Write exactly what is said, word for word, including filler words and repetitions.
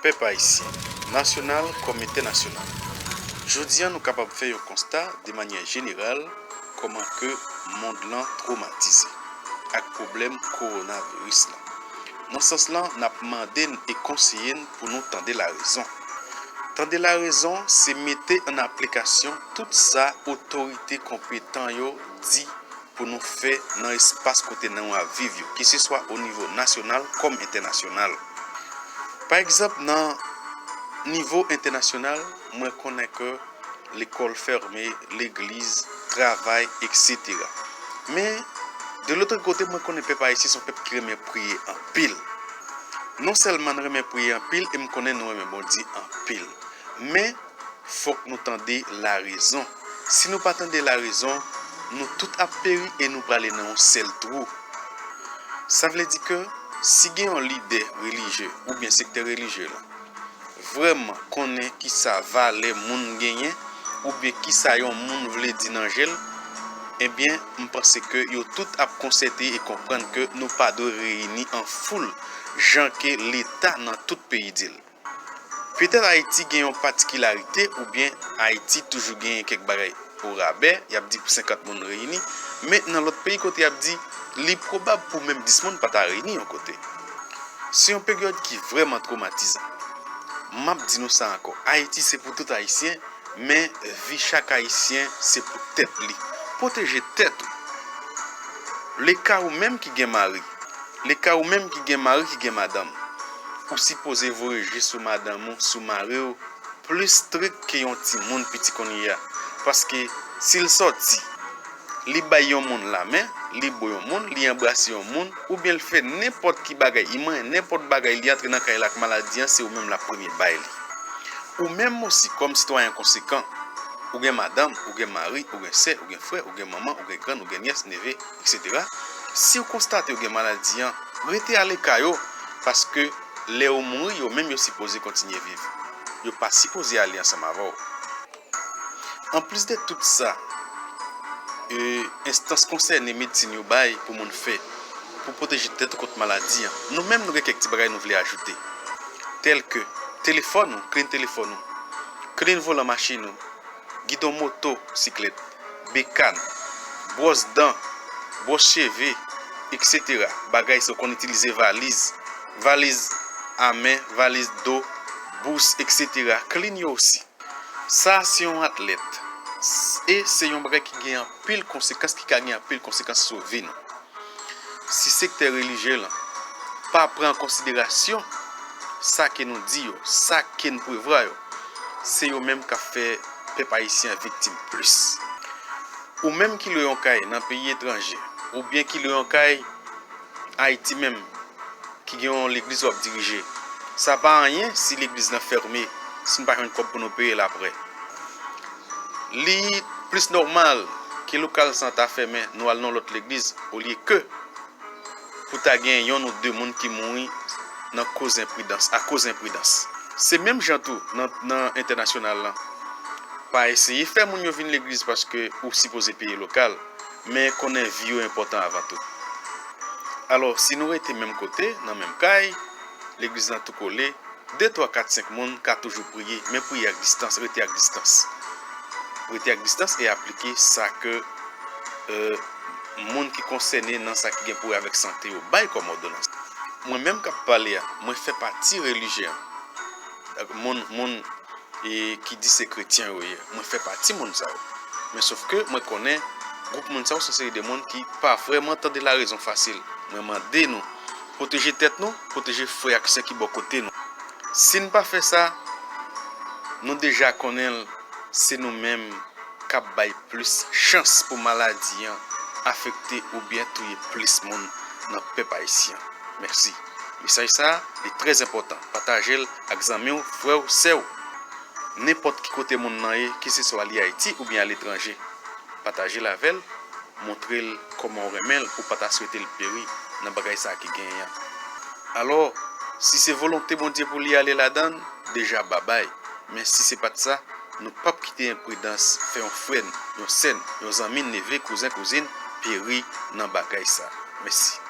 Pèp ayisyen, nasyonal kòm entènasyonal, jodi a nou kapab fè yon konsta de manyè jeneral kòman ke mond lan twomatize ak pwoblèm kowonaviris lan. Nan sans lan, n ap mande n e konseye n pou nou tande larezon. Tande larezon, se mete an aplikasyon tout sa otorite konpetan yo di pou nou fè nan espas kote nou ap viv yo, keseswa o nivo nasyonal kòm entènasyonal. Pa egzanp, nan nivo entènasyonal, mwen konnen ke lekòl fèmen, legliz, travay, etsetera. Men, de lòt kote, mwen konnen pèp ayisyen se yon pèp ki renmen priye anpil. Non sèlman n renmen priye anpil, e m konnen nou renmen Bondye anpil. Men, fòk nou tande larezon. Si nou pa tande larezon, nou tout ap peri e nou prale nan yon sèl twou. Sa vle di ke si gen yon lidè relijye oubyen sektè relijye la vrèman konnen kisa valè moun genyen oubyen kisa yon moun vle di nan je l, ebyen, m panse ke yo tout ap konsète e konprann ke nou pa dwe reyini an foul jan ke Leta nan tout peyi di l. Petèt Ayiti gen yon patikilarite oubyen Ayiti toujou genyen kèk bagay orabè, y ap di pou senkant moun reyini, men nan lòt peyi kote y ap di li pwobab pou menm dis moun pa ta reyini yon kote. Se yon peryòd ki vrèman twomatizan. M ap di nou sa ankò, Ayiti se pou tout Ayisyen, men vi chak Ayisyen se pou tèt li. Pwoteje tèt ou. Leka ou menm ki gen mari, leka ou menm ki gen mari, ki gen madanm, ou sipoze voye je sou madanm ou, sou mari w, plis strik ke yon timoun piti kounye a. Paske si l sòti, li bay yon moun lamen, li bo yon moun, li anbrase yon moun, oubyen l fè nenpòt ki bagay, li manyen nenpòt bagay, li antre nan kay la ak maladi an, se ou menm l ap premye bay li. Ou menm osi, kòm sitwayen konsekan, ou gen madanm, ou gen mari, ou gen sè, ou gen frè, ou gen manman, ou gen grann, ou gen nyès, neve, etsetera. Si w konstate w gen maladi an, rete ale kay ou, paske lè ou mouri, yo menm yo sipoze kontinye viv. Yo pa sipoze ale ansanm avè w. Anplis de tout sa, e, enstans konsène medsin yo bay pou moun fè, pou pwoteje tèt ou kont maladi an. Nou menm, nou gen kèk ti bagay nou vle ajoute, tèlke telefòn ou, klin telefòn ou, klin volan machin ou, gidon moto, siklèt, bekann, bwòs dan, bwòs cheve, etsetera. Bagay sa w konn itilize valiz, valiz a men, valiz do, bous, etsetera. Klin yo osi. Sa a se yon atlèt. S-, e se yon bagay ki gen anpil konsekans, ki ka gen anpil konsekans sou vi nou. Si sektè relijye lan pa pran an konsiderasyon sa ke nou di yo, sa ke n prevwa yo, se yo menm k ap fè pèp ayisyen an viktim plis. Ou menm ki lwe yon kay nan peyi etranje, oubyen ki lwe yon kay Ayiti menm, ki gen yon legliz w ap dirije, sa pa anyen si legliz lan fèmen, si n pa jwenn kòb pou nou peye l aprè. Li plis nòmal ke lokal sa ta fèmen, nou al nan lòt legliz, olye ke pou ta gen yonn ou de moun ki mouri nan koz enpridans, akoz enpridans. Se menm jan tou nan, nan entènasyonal lan. Pa eseye fè moun yo vin legliz paske ou sipoze peye lokal, men konnen vi yo enpòtan avan tou. Alò, si nou rete menm kote, nan menm kay, legliz lan tou kole, de, twa, kat, senk moun ka toujou priye, men priye ak distans, rete ak distans. Rete ak distans e aplike sa ke, e, moun ki konsène nan sa ki gen pou wè avèk sante yo bay kòm òdonans. Mwen menm k ap pale a, mwen fè pati relijye an. Moun, moun, e, ki di se kretyen yo ye. Mwen fè pati moun sa yo. Men sòf ke mwen konnen gwoup moun sa yo se yon seri de moun ki pa vrèman tande larezon fasil. Mwen mande nou, pwoteje tèt nou, pwoteje frè ak sè ki bò kote nou. Si n pa fè sa, nou deja konnen l, se nou menm k ap bay plis chans pou maladi an afekte oubyen touye plis moun nan pèp ayisyen an. Mèsi. Mesaj sa a, li trè enpòtan. Pataje l ak zanmi w, frè w, sè w. Nenpòt ki kote moun nan ye, keseswa li Ayiti oubyen aletranje, pataje l avè l, montre l kòman w renmen l, ou pa ta swete l peri nan bagay sa a ki genyen an. Alò, si se volonte Bondye pou li ale ladan l, deja babay. Men si se pa t sa, nou p ap kite enpridans fè yon frè n, yon sè n, yon zanmi n, neve, kouzen, kouzin, peri nan bagay sa. Mèsi.